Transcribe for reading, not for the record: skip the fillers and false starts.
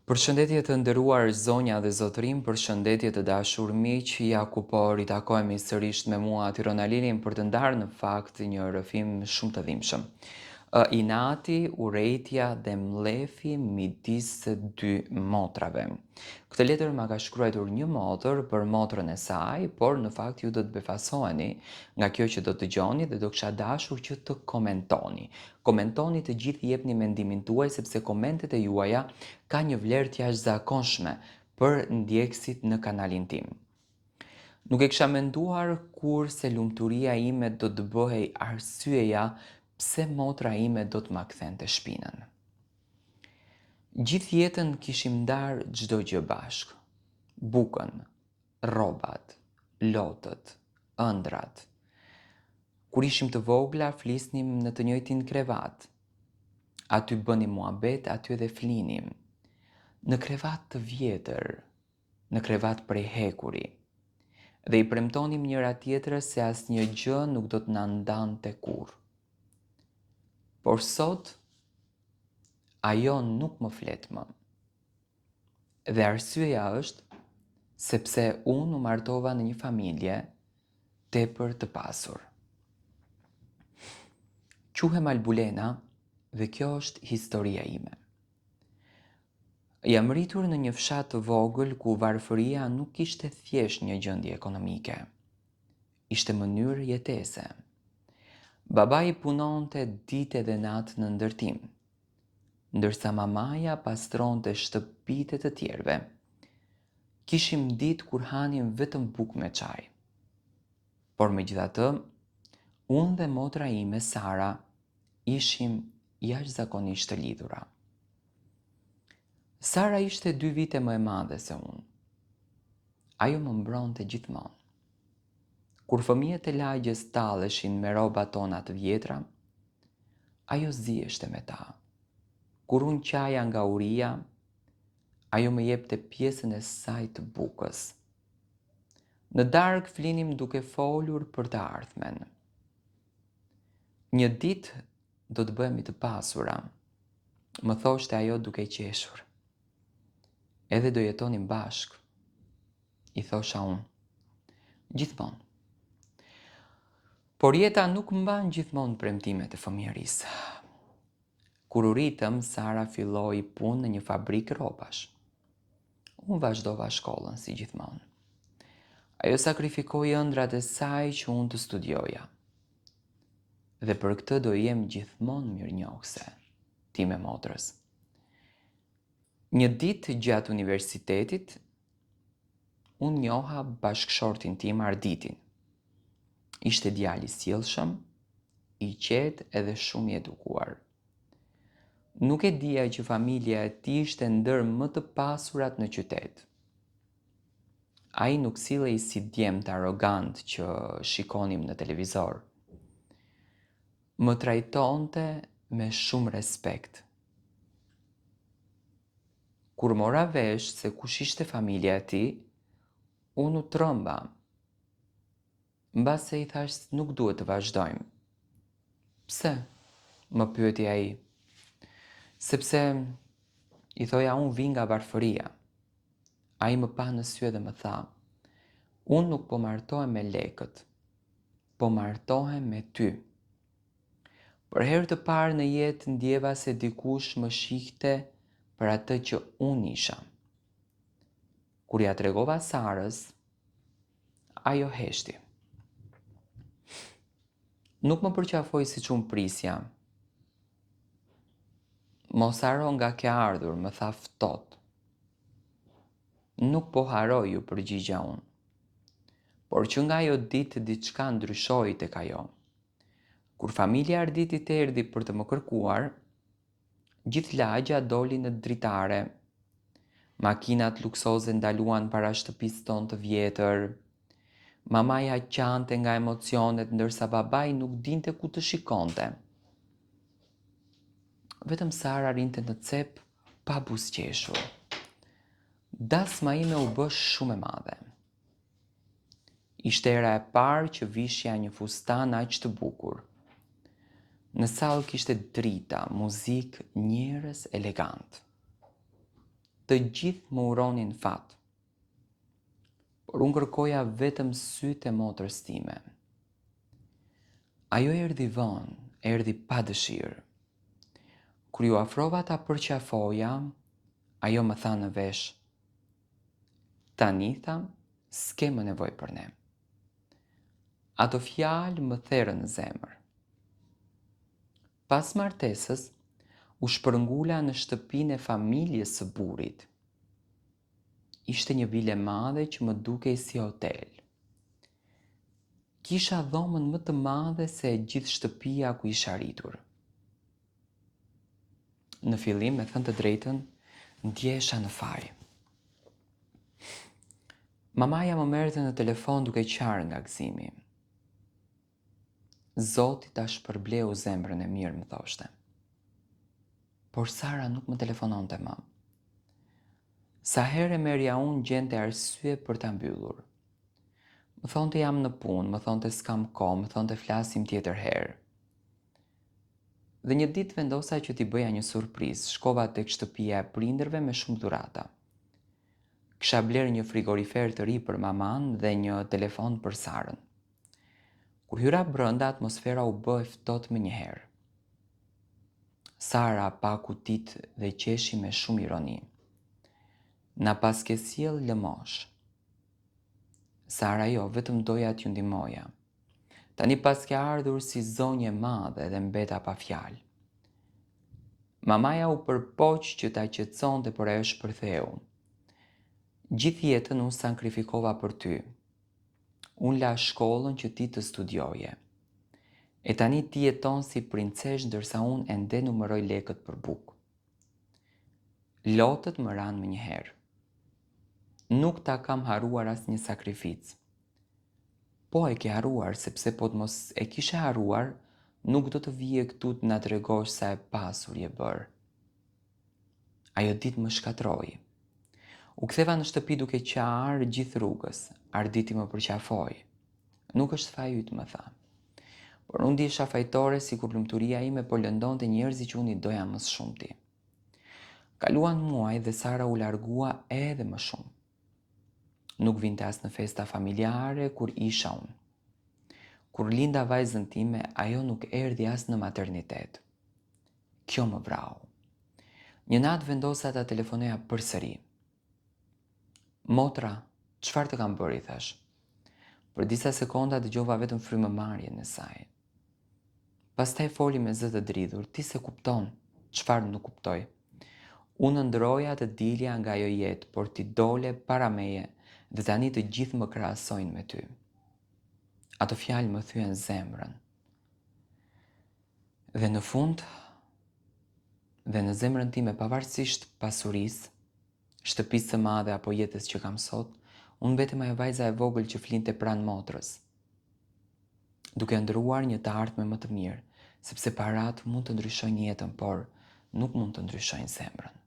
Përshëndetje të nderuar zonja dhe zotërinj, përshëndetje të dashur miq, ja ku po ritakohemi sërish me mua Tiron Alilin për të ndarë në fakt një rrëfim shumë të dhimbshëm. Inati, urrejtja dhe mllefi midis dy motrave. Këtë letër ma ka shkruajtur një motër për motrën e saj, por në fakt ju do të befasoheni nga kjo që do të dëgjoni dhe do kisha dashur që të komentoni. Komentoni të gjithë jepni mendimin tuaj sepse komentet e juaja ka një vlerë të jashtëzakonshme për ndjekësit në kanalin tim. Nuk e kisha menduar kurrë se lumturia ime do të bëhej arsyeja pse motra ime do të ma kthente shpinën. Gjithë jetën kishim ndarë çdo gjë bashkë. Bukën, rrobat, lotët, ëndrrat. Kur ishim të vogla flisnim në të njëjtin krevat. Aty bënim muhabet, aty edhe flinim. Në krevat të vjetër, në krevat prej hekuri. Dhe i premtonim njëra tjetrës se asnjë gjë nuk do të na ndante kurrë. Por sot ajo nuk më flet më. Dhe arsyeja është sepse unë u martova në një familje tepër të pasur. Quhem Albulena dhe kjo është historia ime. Jam rritur në një fshat të vogël ku varfëria nuk ishte thjesht një gjendje ekonomike. Ishte mënyrë jetese. Babai punonte ditë dhe natë në ndërtim, ndërsa mamaja pastronte shtëpitë e të tjerëve. Kishim ditë kur hanim vetëm bukë me çaj. Por megjithatë, unë dhe motra ime Sara ishim jashtëzakonisht të lidhura. Sara ishte dy vite më e madhe se unë. Ajo më mbronte gjithmonë. Kur fëmijët e lagjes talleshin me rrobat tona të vjetra, ajo ziheshte me ta. Kur unë qaja nga uria, ajo më jepte pjesën e saj të bukës. Në darkë flinim duke folur për të ardhmen. Një ditë do të bëhemi të pasura, më thoshte ajo duke qeshur. Edhe do jetonim bashkë, i thosha unë. Gjithmonë. Por jeta nuk mban gjithmonë premtimet e fëmijërisë. Kur u rritëm, Sara filloi punë në një fabrikë rrobash. Unë vazhdova shkollën si gjithmonë. Ajo sakrifikoi ëndrrat e saj që unë të studioja. Dhe për këtë do jem gjithmonë mirënjohëse, time motrës. Një ditë gjatë universitetit, unë njoha bashkëshortin tim Arditin. Ishte djalë i sjellshëm, i qetë edhe shumë i edukuar. Nuk e dija që familja e tij ishte ndër më të pasurat në qytet. Ai nuk sillej si djemtë arrogantë që shikonim në televizor. Më trajtonte me shumë respekt. Kur mora vesh se kush ishte familja e tij, unë u tremba. Mbase i thashë nuk duhet të vazhdojmë. Pse? Më pyeti ai. Sepse i thoja unë vij nga varfëria. Ai më pa në sy dhe më tha, unë nuk po martohem me lekët, po martohem me ty. Për herë të parë në jetë ndjeva se dikush më shihte për atë që unë isha. Kur ia tregova Sarës, ajo heshti. Nuk më përqafoi siç unë prisja. Mos harro nga ke ardhur, më tha ftohtë. Nuk po harroj, iu përgjigja unë. Por që nga ajo ditë diçka ndryshoi tek ajo. Kur familja e Arditit erdhi për të më kërkuar, gjithë lagja doli në dritare. Makinat luksoze ndaluan para shtëpisë tonë të vjetër. Mamaja qante nga emocionet, ndërsa babai nuk dinte ku të shikonte. Vetëm Sara rrinte në cep pa buzëqeshur. Dasma ime u bë shumë e madhe. Ishte hera e parë që vishja një fustan aq të bukur. Në sallë kishte drita, muzikë, njerëz elegantë. Të gjithë më uronin fat. Por unë kërkoja vetëm sytë e motrës time. Ajo erdhi vonë, erdhi pa dëshirë. Kur iu afrova ta përqafoja, ajo më tha në vesh, Tani, tha, s'ke më nevojë për ne. Ato fjalë më therën në zemër. Pas martesës, u shpërngula në shtëpinë e familjes së burrit. Ishte një vilë e madhe që më dukej si hotel. Kisha dhomën më të madhe se e gjithë shtëpia ku isha rritur. Në fillim, me thënë të drejtën, ndjehesha në faj. Mamaja më merrte në telefon duke qarë nga gëzimi. Zoti ta shpërbleu zemrën e mirë, më thoshte. Por Sara nuk më telefononte më. Sa herë e merrja unë gjente arsye për ta mbyllur. Më thonte jam në punë, më thonte s'kam kohë, më thonte flasim tjetër herë. Dhe një ditë vendosa që t'i bëja një surprizë, shkova tek shtëpia e prindërve me shumë dhurata. Kisha blerë një frigorifer të ri për mamanë dhe një telefon për Sarën. Kur hyra brenda, atmosfera u bë e ftohtë menjëherë. Sara pa kutitë dhe qeshi me shumë ironi. Na paske sjellë lëmoshë. Sara jo, vetëm doja t'ju ndihmoja. Tani paske ardhur si zonjë e madhe dhe mbeta pa fjalë. Mamaja u përpoq që ta qetësonte, por ajo shpërtheu. Gjithë jetën unë sakrifikova për ty. Unë lashë shkollën që ti të studioje. E tani ti jeton si princeshë ndërsa unë ende numëroj lekët për bukë. Lotët më ranë menjëherë. Nuk ta kam harruar asnjë sakrificë. Po e ke harruar, sepse po të mos e kishe harruar, nuk do të vije këtu të na tregosh sa e pasur je bërë. Ajo ditë më shkatërroi. U ktheva në shtëpi duke qarë gjithë rrugës. Arditi më përqafoi. Nuk është faji yt, më tha. Por unë ndihesha fajtore sikur lumturia ime po lëndonte njerëzit që unë i doja më së shumti. Kaluan muaj dhe Sara u largua edhe më shumë. Nuk vinte as në festa familjare kur isha unë. Kur linda vajzën time, ajo nuk erdhi as në maternitet. Kjo më vrau. Një natë vendosa ta telefonoja përsëri. Motra, çfarë të kam bërë, i thashë. Për disa sekonda dëgjova vetëm frymëmarrjen e saj. Pastaj foli me zë të dridhur, ti s'e kupton, çfarë nuk kuptoj. Unë ëndërroja të dilja nga ajo jetë, por ti dole para meje dhe tani të gjithë më krahasojnë me ty. Ato fjalë më thyen zemrën. Dhe në fund, dhe në zemrën time pavarësisht pasurisë, shtëpisë së madhe apo jetës që kam sot, unë mbetem ajo vajza e vogël që flinte pranë motrës, duke ëndërruar një të ardhme më të mirë, sepse paratë mund të ndryshojnë jetën, por nuk mund të ndryshojnë zemrën.